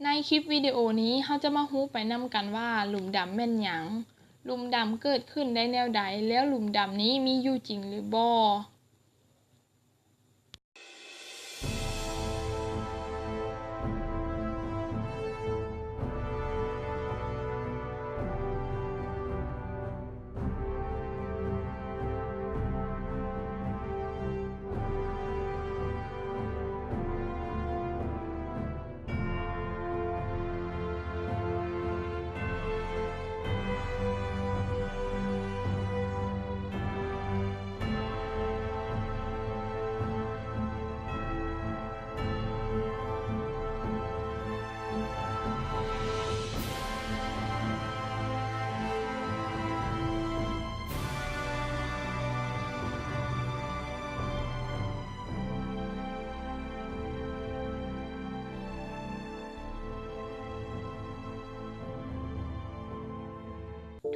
ໃນຄລິບວິດີໂອນີ້ ເຮົາຈະມາຮູ້ໄປນຳກັນວ່າ ຫຼຸມດຳແມ່ນຫຍັງ, ຫຼຸມດຳເກີດຂຶ້ນໄດ້ແນວໃດ ແລ້ວຫຼຸມດຳນີ້ມີຢູ່ຈິງຫຼືບໍ່?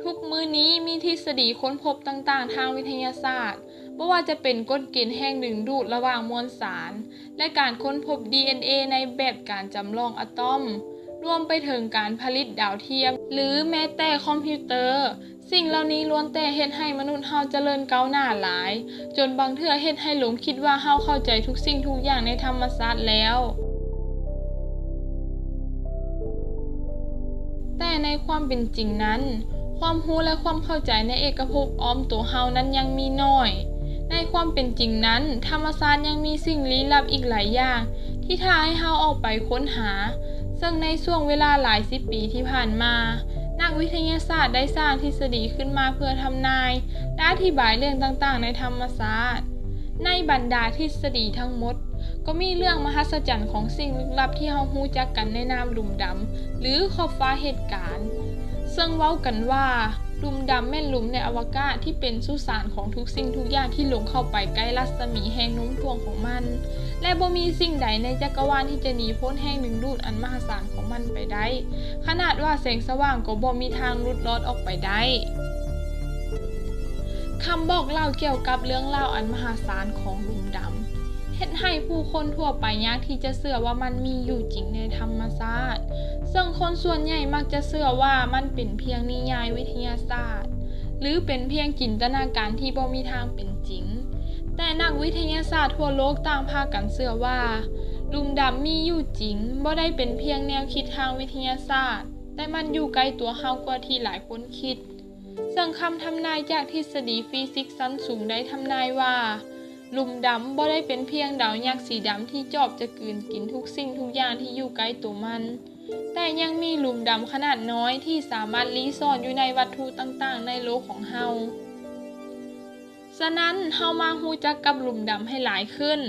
ທຸກມື້ນີ້ມີທິດສະດີຄົ້ນພົບຕ່າງໆທາງວິທະຍາສາດ, ບໍ່ວ່າຈະເປັນກົດເກນແຮງດຶງດູດລະຫວ່າງມວນສານ ແລະ ການຄົ້ນພົບດີເອັນເອໃນແບບການຈຳລອງອະຕອມ, ລວມໄປເຖິງການຜະລິດດາວທຽມ ຫຼື ແມ້ແຕ່ຄອມພິວເຕີ. ສິ່ງເຫຼົ່ານີ້ລ້ວນແຕ່ເຮັດໃຫ້ມະນຸດເຮົາຈະເລີນກ້າວໜ້າຫຼາຍ, ຈົນບາງເທື່ອເຮັດໃຫ້ຫຼົງຄິດວ່າເຮົາເຂົ້າໃຈທຸກສິ່ງທຸກຢ່າງໃນທຳມະຊາດແລ້ວ. ແຕ່ໃນຄວາມເປັນຈິງນັ້ນ, ຄວາມຮູ້ ແລະ ຄວາມເຂົ້າໃຈໃນເອກະພົບອ້ອມໂຕເຮົານັ້ນຍັງມີໜ້ອຍ. ໃນຄວາມເປັນຈິງນັ້ນ, ທຳມະຊາດຍັງມີສິ່ງລີ້ລັບອີກຫຼາຍຢ່າງທີ່ຖ້າໃຫ້ເຮົາອອກໄປຄົ້ນຫາ, ເຊິ່ງໃນຊ່ວງເວລາຫຼາຍສິບປີທີ່ຜ່ານມາ, ນັກວິທະຍາສາດໄດ້ສ້າງທິດສະດີຂຶ້ນມາເພື່ອທຳນາຍ ແລະ ອະທິບາຍເລື່ອງຕ່າງໆໃນທຳມະຊາດ. ໃນບັນດາທິດສະດີທັງໝົດ, ກໍມີເລື່ອງມະຫັດສະຈັນຂອງສິ່ງລຶກລັບທີ່ເຮົາຮູ້ຈັກກັນໃນນາມຫຼຸມດຳ ຫຼື ຂອບຟ້າເຫດການ, ເຊິ່ງເວົ້າກັນວ່າ ຫຼຸມດຳແມ່ນຫຼຸມໃນອະວະກາດທີ່ເປັນສຸສານຂອງທຸກສິ່ງທຸກຢ່າງທີ່ຫຼົງເຂົ້າໄປໃກ້ລັດສະໝີແຮງໂນ້ມຖ່ວງຂອງມັນ ແລະ ບໍ່ມີສິ່ງໃດໃນຈັກກະວານທີ່ຈະໜີພົ້ນແຮງດຶງດູດອັນມະຫາສານຂອງມັນໄປໄດ້, ຂະໜາດວ່າແສງສະຫວ່າງກໍບໍ່ມີທາງຫຼຸດລອດອອກໄປໄດ້. ຄຳບອກເລົ່າກ່ຽວກັບເລື່ອງລາວອັນມະຫາສານຂອງຫຼຸມດຳ ເຮັດໃຫ້ຜູ້ຄົນທົ່ວໄປຍາກທີ່ຈະເຊື່ອວ່າມັນມີຢູ່ຈິງໃນທຳມະຊາດ, ເຊິ່ງຄົນສ່ວນໃຫຍ່ມັກຈະເຊື່ອວ່າມັນເປັນພຽງນິຍາຍວິທະຍາສາດ ຫຼື ເປັນພຽງຈິນຕະນາການທີ່ບໍ່ມີທາງເປັນຈິງ. ແຕ່ນັກວິທະຍາສາດທົ່ວໂລກຕ່າງພາກັນເຊື່ອວ່າ ຫຼຸມດຳມີຢູ່ຈິງ, ບໍ່ໄດ້ເປັນພຽງແນວຄິດທາງວິທະຍາສາດ, ແຕ່ມັນຢູ່ໃກ້ຕົວເຮົາກວ່າທີ່ຫຼາຍຄົນຄິດ. ເຊິ່ງຄຳທຳນາຍຈາກທິດສະດີຟີຊິກຊັ້ນສູງໄດ້ທຳນາຍວ່າ ຫຼຸມດຳບໍ່ໄດ້ເປັນພຽງດາວຍັກສີດຳທີ່ຈອບຈະກືນກິນທຸກສິ່ງທຸກຢ່າງທີ່ຢູ່ໃກ້ໂຕມັນ, ແຕ່ຍັງມີຫຼຸມດຳຂະໜາດນ້ອຍທີ່ສາມາດລີ້ຊ່ອນຢູ່ໃນວັດຖຸຕ່າງໆໃນໂລກຂອງເຮົາ. ສະນັ້ນ, ເຮົາມາຮູ້ຈັກກັບຫຼຸມດຳໃຫ້ຫຼາຍຂຶ້ນ.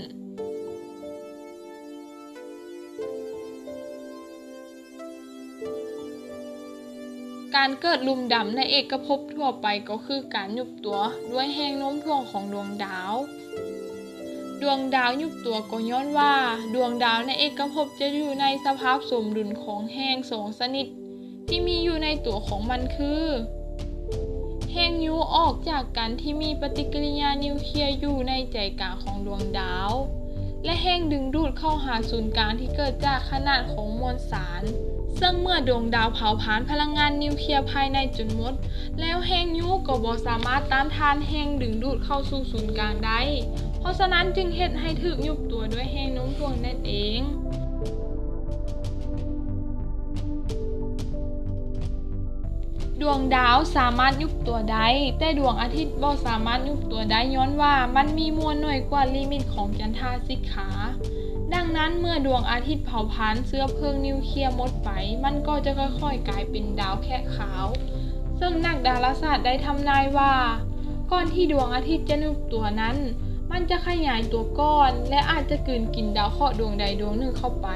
ການເກີດຫຼຸມດຳໃນເອກະພົບທົ່ວໄປກໍຄືການຍຸບຕົວດ້ວຍແຮງໂນ້ມຖ່ວງຂອງດວງດາວ. ດວງດາວຍຸບຕົວກໍຍ້ອນວ່າດວງດາວໃນເອກະພົບຈະຢູ່ໃນສະພາບສົມດຸນຂອງແຮງສອງຊະນິດ ທີ່ມີຢູ່ໃນຕົວຂອງມັນຄື ແຮງຍູ້ອອກຈາກກັນທີ່ມີປະຕິກິລິຍານິວເຄຍຢູ່ໃນໃຈກາງຂອງດວງດາວ ແລະ ແຮງດຶງດູດເຂົ້າຫາສູນກາງທີ່ເກີດຈາກຂະໜາດຂອງມວນສານ, ເຊິ່ງເມື່ອດວງດາວເຜົາຜານພະລັງງານນິວເຄຍພາຍໃນຈົນໝົດ, ແລ້ວແຮງຍູ້ກໍບໍ່ສາມາດຕ້ານທານແຮງດຶງດູດເຂົ້າສູ່ສູນກາງໄດ້, ເພາະສະນັ້ນຈຶ່ງເຮັດໃຫ້ຖືກຍຸບຕົວດ້ວຍແຮງໂນ້ມຖ່ວງນັ້ນເອງ. ດວງດາວສາມາດຍຸບຕົວໄດ້, ແຕ່ດວງອາທິດບໍ່ສາມາດຍຸບຕົວໄດ້, ຍ້ອນວ່າມັນມີມວນໜ້ອຍກວ່າລິມິດຂອງຈັນທາສິກຂາ. ດັ່ງນັ້ນ, ເມື່ອດວງອາທິດເຜົາຜານເຊື້ອເພີງນິວເຄຍໝົດໄປ, ມັນກໍຈະຄ່ອຍໆກາຍເປັນດາວແຄະຂາວ. ເຊິ່ງນັກດາລາສາດໄດ້ທຳນາຍວ່າ, ກ່ອນທີ່ດວງອາທິດຈະຍຸບຕົວນັ້ນ, ມັນຈະຂະຫຍາຍຕົວກ່ອນ ແລະ ອາດຈະກືນກິນດາວເຄາະດວງໃດດວງໜຶ່ງເຂົ້າໄປ.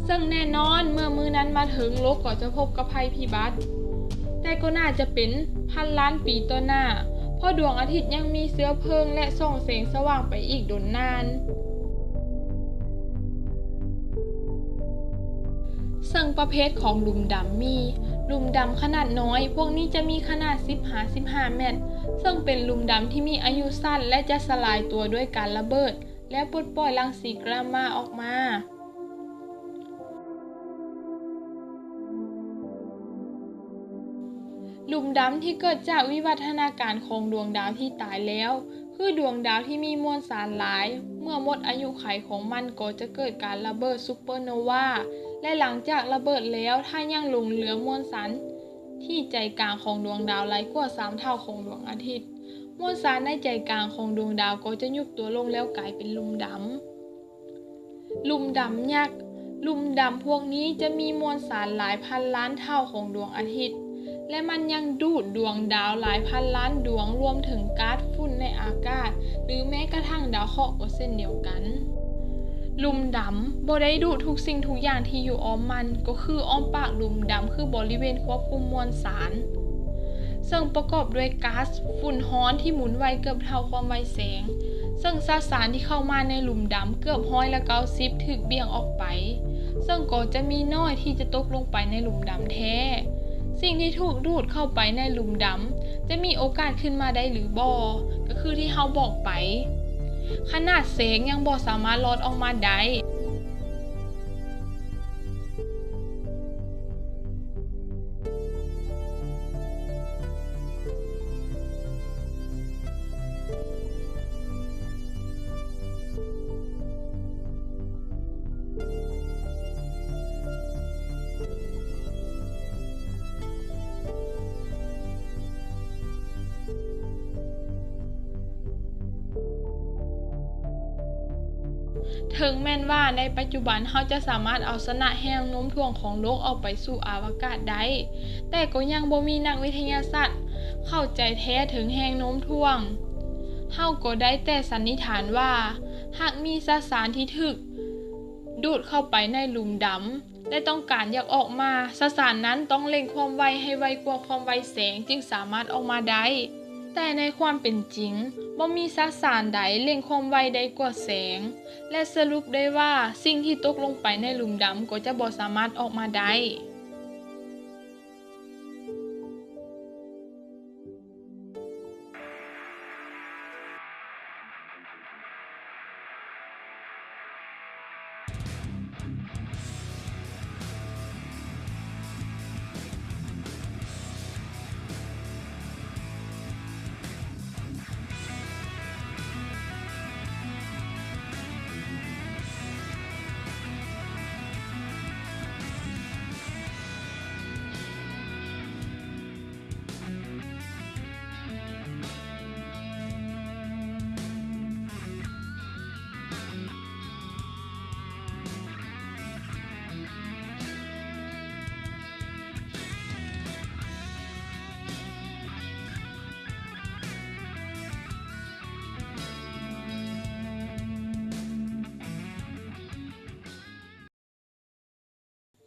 ເຊິ່ງແນ່ນອນ, ເມື່ອມື້ນັ້ນມາເຖິງ, ໂລກກໍຈະພົບກັບໄພພິບັດ, ແຕ່ກໍໜ້າຈະເປັນພັນລ້ານປີຕໍ່ໜ້າ, ເພາະດວງອາທິດຍັງມີເຊື້ອເພີງ ແລະ ສ່ອງແສງສະຫວ່າງໄປອີກດົນນານ. ເຊິ່ງປະເພດຂອງຫຼຸມດຳມີ ຫຼຸມດຳຂະໜາດນ້ອຍ, ພວກນີ້ຈະມີຂະໜາດສິບຫາສິບຫ້າແມັດ, ເຊິ່ງເປັນຫຼຸມດຳທີ່ມີອາຍຸສັ້ນ ແລະ ຈະສະຫຼາຍຕົວດ້ວຍການລະເບີດ ແລະ ປົດປ່ອຍລັງສີກາມມາອອກມາ. ດຳທີ່ເກີດຈາກວິວັດທະນາການຂອງດວງດາວທີ່ຕາຍແລ້ວ ຄືດວງດາວທີ່ມີມວນສານຫຼາຍ, ເມື່ອໝົດອາຍຸໄຂຂອງມັນກໍຈະເກີດການລະເບີດຊຸບເປີໂນວາ ແລະ ຫຼັງຈາກລະເບີດແລ້ວ ຖ້າຍັງຫຼົງເຫຼືອມວນສານທີ່ໃຈກາງຂອງດວງດາວຫຼາຍກວ່າສາມເທົ່າຂອງດວງອາທິດ, ມວນສານໃນໃຈກາງຂອງດວງດາວກໍຈະຍຸບຕົວລົງແລ້ວກາຍເປັນຫຼຸມດຳ. ຫຼຸມດຳຍັກ. ຫຼຸມດຳພວກນີ້ຈະມີມວນສານຫຼາຍພັນລ້ານເທົ່າຂອງດວງອາທິດ ແລະ ມັນຍັງດູດດວງດາວຫຼາຍພັນລ້ານດວງ, ລວມເຖິງກາດຝຸ່ນໃນອາກາດ ຫຼື ແມ້ກະທັ່ງດາວເຄາະກໍເຊັ່ນດຽວກັນ. ຫຼຸມດຳບໍ່ໄດ້ດູດທຸກສິ່ງທຸກຢ່າງທີ່ຢູ່ອ້ອມມັນ, ກໍຄືອ້ອມປາກຫຼຸມດຳຄືບໍລິເວນຄວບຄຸມມວນສານ ເຊິ່ງປະກອບດ້ວຍກາດຝຸ່ນຮ້ອນທີ່ໝູນໄວເກືອບເທົ່າຄວາມໄວແສງ, ເຊິ່ງສະສານທີ່ເຂົ້າມາໃນຫຼຸມດຳເກືອບຮ້ອຍລະເກົ້າສິບຖືກບ່ຽງອອກໄປ, ເຊິ່ງກໍຈະມີໜ້ອຍທີ່ຈະຕົກລົງໄປໃນຫຼຸມດຳແທ້. ສິ່ງທີ່ຖືກດູດເຂົ້າໄປໃນຫຼຸມດຳຈະມີໂອກາດຂຶ້ນມາໄດ້ຫຼືບໍ່ ກໍຄືທີ່ເຮົາບອກໄປ, ຂະໜາດແສງຍັງບໍ່ສາມາດລອດອອກມາໄດ້. ເຖິງແມ່ນວ່າໃນປັດຈຸບັນເຮົາຈະສາມາດເອົາຊະນະແຮງໂນ້ມຖ່ວງຂອງໂລກອອກໄປສູ່ອະວະກາດໄດ້, ແຕ່ກໍຍັງບໍ່ມີນັກວິທະຍາສາດເຂົ້າໃຈແທ້ເຖິງແຮງໂນ້ມຖ່ວງ. ເຮົາກໍໄດ້ແຕ່ສັນນິຖານວ່າ ຫາກມີສະສານທີ່ຖືກດູດເຂົ້າໄປໃນຫຼຸມດຳ ແລະ ຕ້ອງການຢາກອອກມາ, ສະສານນັ້ນຕ້ອງເລັ່ງຄວາມໄວໃຫ້ໄວກວ່າຄວາມໄວແສງຈຶ່ງສາມາດອອກມາໄດ້. ແຕ່ໃນຄວາມເປັນຈິງ, ບໍ່ມີສະສານໃດເລັ່ງຄວາມໄວໄດ້ກວ່າແສງ, ແລະ ສະຫຼຸບໄດ້ວ່າສິ່ງທີ່ຕົກລົງໄປໃນຫຼຸມດຳກໍຈະບໍ່ສາມາດອອກມາໄດ້.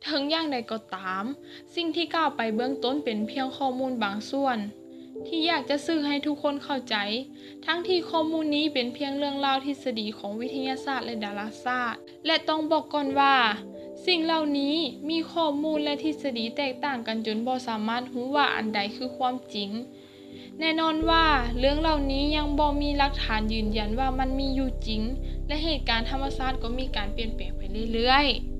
ເຖິງຢ່າງໃດກໍຕາມ, ສິ່ງທີ່ກ່າວໄປເບື້ອງຕົ້ນເປັນພຽງຂໍ້ມູນບາງສ່ວນ ທີ່ຢາກຈະສື່ໃຫ້ທຸກຄົນເຂົ້າໃຈ, ທັງທີ່ຂໍ້ມູນນີ້ເປັນພຽງເລື່ອງລາວທິດສະດີຂອງວິທະຍາສາດ ແລະ ດາລາສາດ. ແລະ ຕ້ອງບອກກ່ອນວ່າ ສິ່ງເຫຼົ່ານີ້ມີຂໍ້ມູນ ແລະ ທິດສະດີແຕກຕ່າງກັນຈົນບໍ່ສາມາດຮູ້ວ່າອັນໃດຄືຄວາມຈິງ. ແນ່ນອນວ່າເລື່ອງເຫຼົ່ານີ້ຍັງບໍ່ມີຫຼັກຖານຢືນຢັນວ່າມັນມີຢູ່ຈິງ ແລະ ເຫດການທຳມະຊາດກໍມີການປ່ຽນແປງໄປເລື້ອຍໆ.